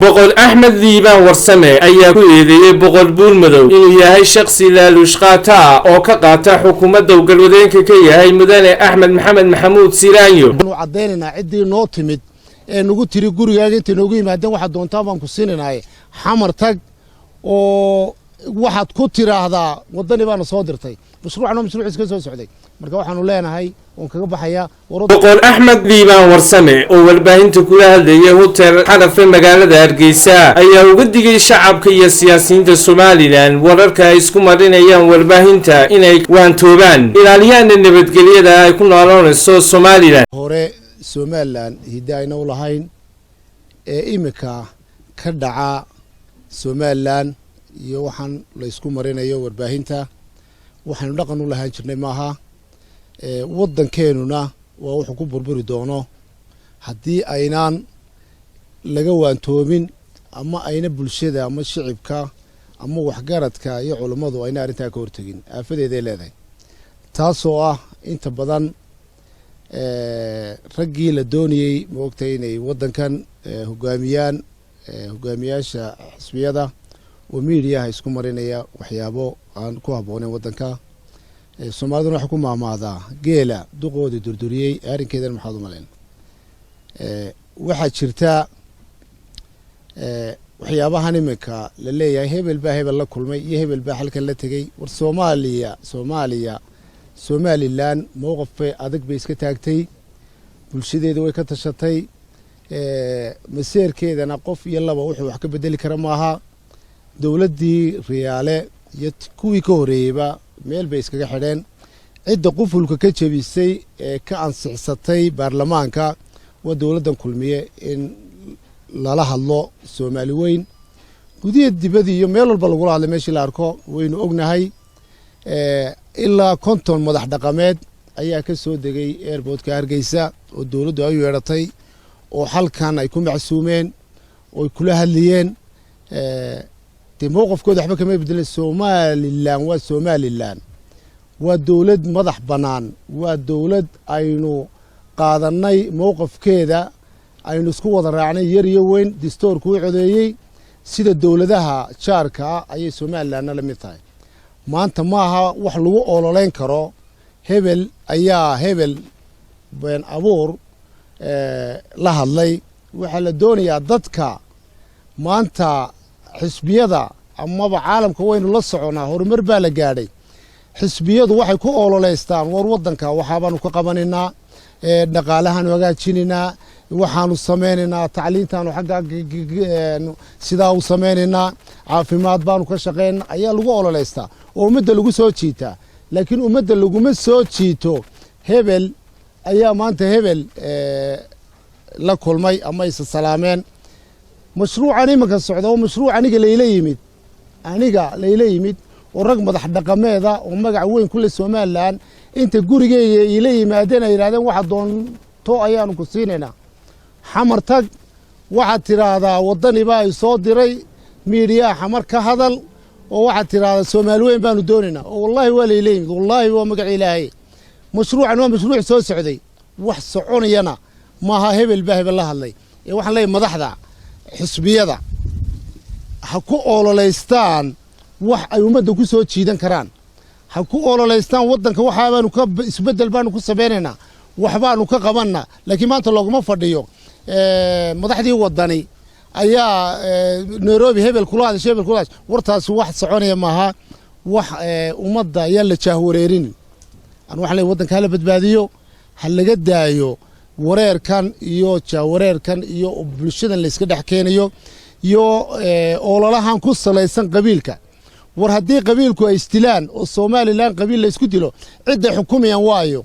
Boqor Axmed Liibaan Warsame ayaa ku eedeeyey Boqor Buurmadow inuu yahay shakhsi laaluush qaata ah oo ka qaata xukuumadda uu galwadeenka ka yahay Mudane Axmed Maxamed Maxamuud Silaanyo. Waxaanu caddaynaynaa ciddii noo timid ee nagu tiri gurigaaga intay noogu yimaadeen, "Waxaad doontaan baan ku siinaynaye, Xamar tag oo waxaad ku tiraahdaa Waddani baana soo dirtay." Mashruucan oo mashruuciis ka soo socday. Marka waxaanu leenahay oon kaga baxayaa. Boqor Axmed Liibaan Warsame oo warbaahinta kula hadlayay Hotel Xarafe magaalada Hargeysa ayaa uga digay shacabka iyo siyaasiyiinta Somaliland wararka ay isku marinayaan warbaahinta inay waantoobaan, ilaaliyaana nabadgelyada ay ku nooloonayso Somaliland. Hore Somaliland hidde ayna u lahayn ee iminka ka dhaca Somaliland iyo waxaan la ysku marinayo warbaahinta, waxaynu dhaqan u lahaan jirnay maaha. Waddankeenuna waa wuxuu ku burburi doono haddii aynaan laga waantoomin ama ayna bulshada ama shicibka ama waxgaradka iyo culummadu ayna arrintaa ka hortegin. Aafadeeday leedahay, taasoo ah inta badan raggii la doonayey, maogtay, inay waddankan hogaamiyaan, hogaamiyaasha xisbiyada oo miidiyaha isku marinaya waxyaabo aan ku habbooneyn waddanka. Soomaaliduna waxay ku maahmaahdaa, "Geela duqoodii durduriyey arrinkeedana maxaad u malayn?" Waxaa jirta waxyaabahan iminka la leeyahay, hebel baa hebel la kulmay iyo hebel baa halkan la tegey. War Soomaaliya, Somaliland mowqaf bay adag bay iska taagtay, bulshadeeda way ka tashatay. Maseerkeedana qof iyo laba wuxuu wax ka bedeli kara maaha. Dowladdii Riyaale iyo kuwii ka horreeyeyba meel bay iskaga xidheen. Cidda qufulka ka jebisay ee ka ansixsatay baarlamaanka waa dowladdan Kulmiye. In lala hadlo Soomaali weyn gudihi, dibadii iyo meel walba lagula hadlay, meeshii la arko waynu ognahay. Ilaa 50 madax dhaqameed ayaa ka soo degay airportka Hargeysa oo dowladdu ay u yeedhatay oo halkan ay ku macsuumeen oo ay kula hadlayeen. Dee mowqafkooda waxba kama bedelin. Somaliland waa Somaliland, waa dowlad madax bannaan, waa dowlad aynu qaadannay mowqafkeeda, aynu isku wada raacnay, yar iyo weyn, distoorku u codeeyey. Sida dowladaha jaarka ah ayay Somalilandna la mid tahay. Maanta maaha wax lagu ololeyn karo hebel ayaa hebel been abuur la hadlay. Waxaa la doonayaa dadka maanta xisbiyada amaba caalamka waynu la soconaa, horumar baa la gaadhay. Xisbiyadu waxay ku ololeystaan, "War waddanka waxaabaanu ka qabanaynaa, dhaqaalahaanu hagaajinaynaa, waxaanu samaynaynaa tacliintaanu xagga sidaa u samaynaynaa, caafimaad baanu ka shaqeynaa," ayaa lagu ololeystaa oo ummadda lagu soo jiitaa. Laakiin ummadda laguma soo jiito hebel ayaa maanta hebel la kulmay ama isa salaameen. Mashruucan iminka socda oo mashruuc aniga layla yimid oo rag madax dhaqameeda oo magac weyn kule Somaliland inta gurigeyga iila yimaadeen ay yidhahdeen, "Waxa doonto ayaanu ku siinaynaa, Xamar tag, waxaad tidhaahdaa Waddani baa i soo diray, miidiyaha Xamar ka hadal oo waxaad tidhaahdaa Soomaali weyn baanu doonaynaa." Oo wallaahi waa layla yimid, wallaahi waa magac Ilaahay. Mashruucan waa mashruuc soo socday, wax soconayana maaha hebel baa hebel la hadlay. Ee waxaan leeyahay, madaxda xisbiyada ha ku ololeystaan wax ay ummadda ku soo jiidan karaan. Ha ku ololeystaan waddanka waxaabaanu ka isbeddel baanu ku samaynaynaa, waxbaanu ka qabannaa. Laakiin maanta looguma fadhiyo madaxdii Waddani ayaa Nairobi hebel kula hadashay, hebel kula hadashay. Wartaasi wax soconaya maaha. Wax ummadda ayaan la jaahwareerinin. Anu waxaan leeyahay, waddanka hala badbaadiyo, ha laga daayo wareerkan iyo jahwareerkan iyo bulshadan la iska dhex keenayo iyo ololahan ku salaysan qabiilka. War haddii qabiilku ay isdilaan oo Somaliland qabiil la isku dilo, cidday xukumayaan waayo?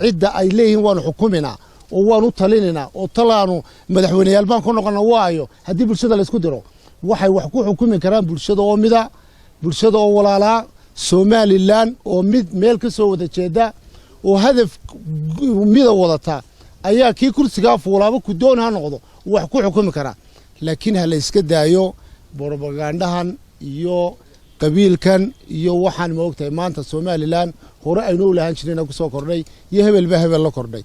Cidda ay leeyihiin waanu xukuminaa oo waanu talinaynaa oo talaanu madaxweyneyaal baan ku noqona waayo? Haddii bulshada la isku diro, waxay wax ku xukumi karaan bulshada oo mida, bulshada oo walaalaa, Somaliland oo mid meel ka soo wada jeeda oo hadaf mida wadata ayaa kii kursigaa fuulaaba ku doon ha noqdo wax ku xukumi karaa. Laakiin ha la iska daayo brobagandahan iyo qabiilkan iyo waxaan, ma ogtahay, maanta Somaliland hore aynu u lahaan jirayna kusoo kordhay iyo hebel baa hebel la kordhay.